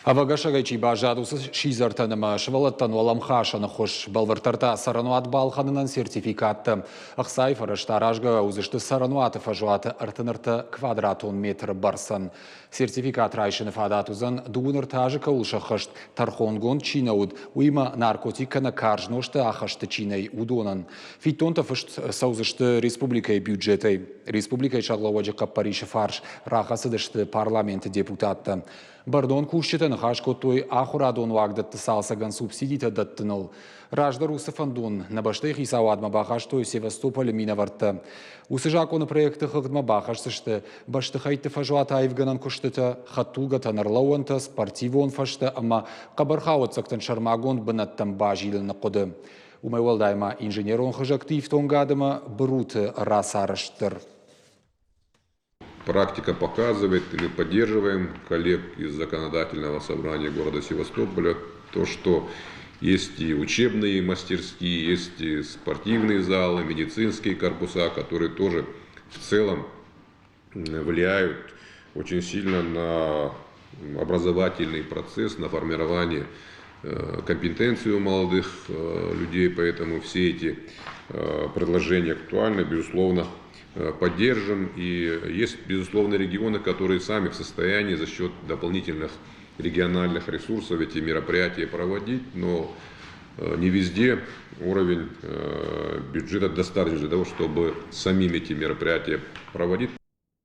Ӕвӕгӕсӕгӕй чи баззад, уыцы сидзӕртӕн ӕмӕ сывӕллӕттӕн уӕлӕмхасӕн ӕххуыс, бӕлвырддӕр та цӕрӕнуат балхӕнынӕн сертификаттӕ. Ӕхцайы фӕрӕзтӕ аразгӕ уыдзысты цӕрӕнуаты фӕзуаты 33 квадратон метры бӕрцӕн. Сертификат райсыны фадат уыдзӕн, 23 азы кӕуыл сӕххӕст, тӕрхонгонд чи нӕ уыд, уыимӕ наркотик кӕнӕ карз нозты ахӕсты чи нӕй, уыдонӕн. Фиддонтӕ фыст цӕудзысты республикӕйы бюджетӕй. Республикӕйы сӕргълӕууӕджы хъӕппӕрисы фарс рахӕцыдысты парламенты депутаттӕ. Бӕрнон кусджытӕ ныхас кодтой ахуырадон уагдӕтты цалцӕгӕн субсидитӕ дӕттыныл. Раздӕр уыцы фӕндон нӕ бӕстӕйы хицауадмӕ бахастой Севастополы минӕвӕрттӕ. Уыцы закъоны проекты хыгъдмӕ бахӕсдзысты бӕстыхӕйтты фӕзуат аивгӕнӕн куыстытӕ, хӕдтулгӕтӕн ӕрлӕууӕнтӕ, спортивон фӕзтӕ ӕмӕ хъӕбӕрхауӕццӕгтӕн сӕрмагонд бынӕттӕм базилыны хъуыды. Уымӕй уӕлдай ма инженерон хызӕгты ифтонгад ӕмӕ быруты рацарӕзт дӕр. Практика показывает, и мы поддерживаем коллег из законодательного собрания города Севастополя, то, что есть и учебные мастерские, есть и спортивные залы, медицинские корпуса, которые тоже в целом влияют очень сильно на образовательный процесс, на формирование компетенции у молодых людей, поэтому все эти предложения актуальны, безусловно, поддержим. И есть, безусловно, регионы, которые сами в состоянии за счет дополнительных региональных ресурсов эти мероприятия проводить, но не везде уровень бюджета достаточно для того, чтобы самим эти мероприятия проводить.